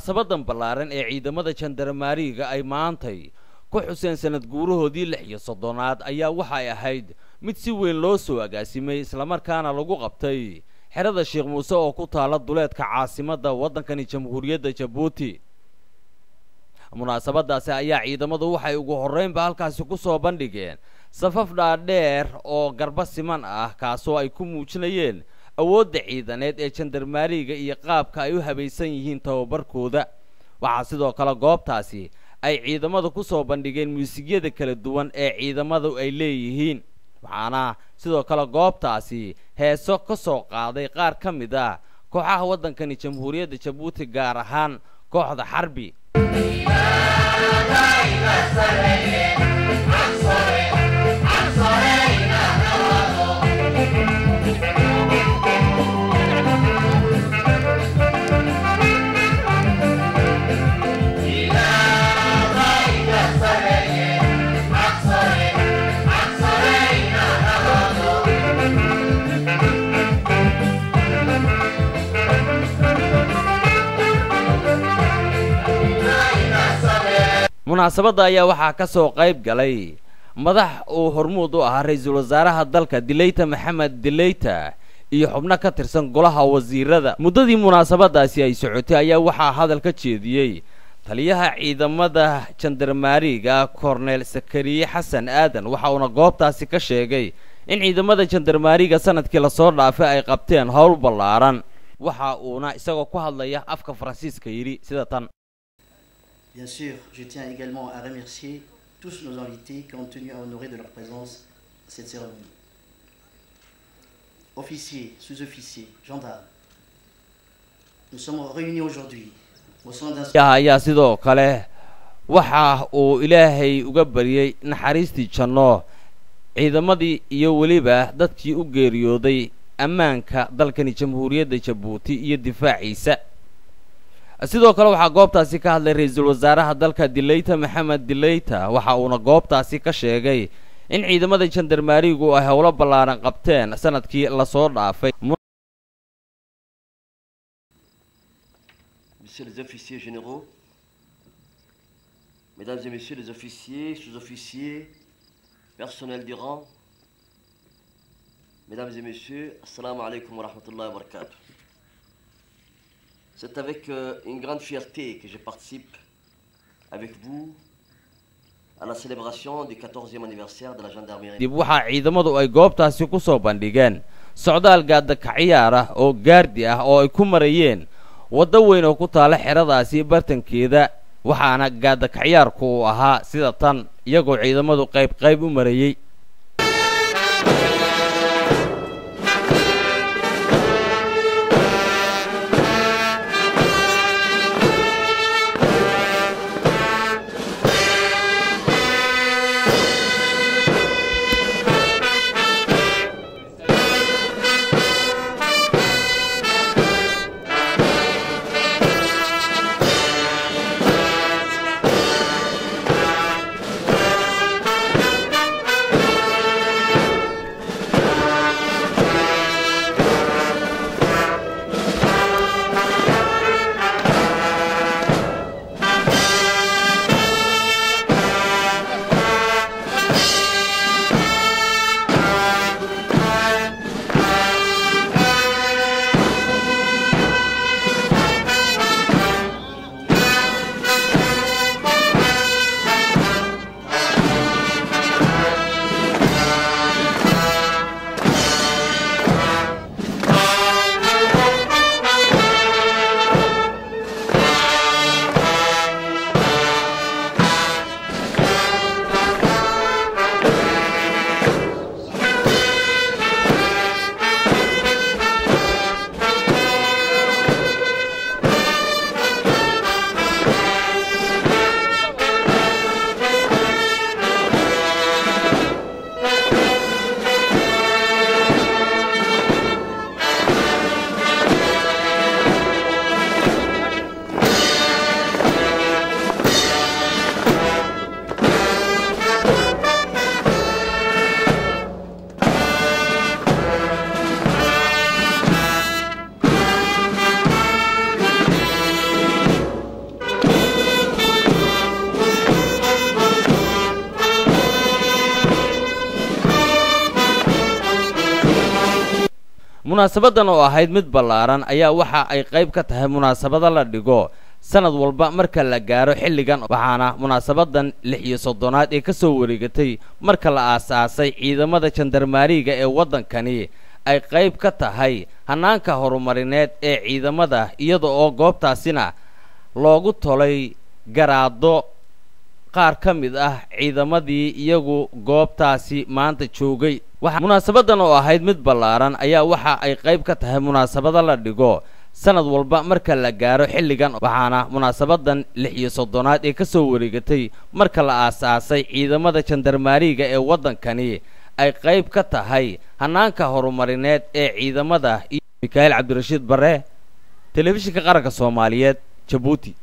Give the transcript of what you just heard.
Munaasabadan ballaaran ee ciidamada jandarmaariga ay maantay ku xuseen sanad guurahoodii 36aad ayaa waxay ahayd mid si weyn loo soo agaasimay, islamarkaana lagu qabtay xerada Sheekh Muuse oo ku taala duleedka caasimadda waddankani Jamhuuriyadda Jabuuti. Munaasabadaasi ayaa ciidamadu waxay ugu horreynba halkaasi ku soo bandhigeen safaf dhaadheer oo garba siman ah, kaasoo ay ku muujinayeen awoodda ciidaneed ee jandarmaariga iyo qaabka ay u habaysan yihiin tababarkooda. Waxaa sidoo kale goobtaasi ay ciidamadu ku soo bandhigeen muusigyada kala duwan ee ciidamadu ay leeyihiin, waxaana sidoo kale goobtaasi heeso ka soo qaaday qaar ka mid ah kooxaha waddankani Jamhuuriyadda Jabuuti, gaar ahaan kooxda Xarbi. Munaasabadda ayaa waxaa ka soo qayb galay madax uu hormuud u ahaa ra-iisul wasaaraha dalka Dileyta Maxamed Dileyta iyo xubno ka tirsan golaha wasiirada. Muddadii munaasabadaasi ay socotay ayaa waxaa hadal ka jeediyey taliyaha ciidamada jandarmaariga Korneel Sakariye Xasan Aadan, waxa uuna goobtaasi ka sheegay in ciidamada jandarmaariga sanadkii lasoo dhaafay ay qabteen howl ballaaran. Waxa uuna isagoo ku hadlaya afka Faransiiska yidhi sida tan: Bien sûr, je tiens également à remercier tous nos invités qui ont tenu à honorer de leur présence cette cérémonie. Officiers, sous-officiers, gendarmes, nous sommes réunis aujourd'hui au sein d'un ayaa sidoo kale waxa uu Ilaahay uga baryey naxariistii janno ciidamadii iyo weliba dadkii u geeriyooday ammaanka dalkani Jamhuuriyadda Jabuuti iyo difaaciisa. Sidoo kale waxaa goobtaasi ka hadlay ra-iisul wasaaraha dalka Dileyta Maxamed Dileyta, waxa uuna goobtaasi ka sheegay in ciidamada jandarmaarigu ay howlo ballaaran qabteen sanadkii lasoo dhaafay. Messieurs les officiers généraux, mesdames et messieurs les officiers, sous-officiers, personnel du rang, mesdames et messieurs, assalamu alaikum wa rahmatullahi wa barakatuh. C'est avec une grande fierté que je participe avec vous à la célébration du 14e anniversaire de la gendarmerie. Dib waxaa ciidamadu ay goobtaasi ku soo bandhigeen socdaal gaada kaciyaar ah oo gaardi ah oo ay ku marayeen waddo weyn oo ku taala xeradaasi bartankeeda, waxaana gaada kaciyaarku uu ahaa sida tan, iyagoo ciidamadu qayb qayb u marayey. Munaasabadan oo ahayd mid ballaaran ayaa waxa ay qayb ka tahay munaasabada la dhigo sanad walba marka la gaaro xilligan, waxaana munaasabadan 36aad ee ka soo wareegatay marka la aasaasay ciidamada jandarmaariga ee waddankani ay qayb ka tahay hannaanka horumarineed ee ciidamada, iyada oo goobtaasina loogu tolay garaado qaar ka mid ah ciidamadii iyagu goobtaasi maanta joogay. Munaasabadan oo ahayd mid ballaaran ayaa waxa ay qayb ka tahay munaasabada la dhigo sanad walba marka la gaaro xilligan, waxaana munaasabadan 36aad ee ka soo wareegatay marka la aasaasay ciidamada jandarmaariga ee waddankani ay qayb ka tahay hannaanka horumarineed ee ciidamada. Mikaa'il Cabdirashiid Barre, Telefishinka Qaranka Soomaaliyeed, Jabuuti.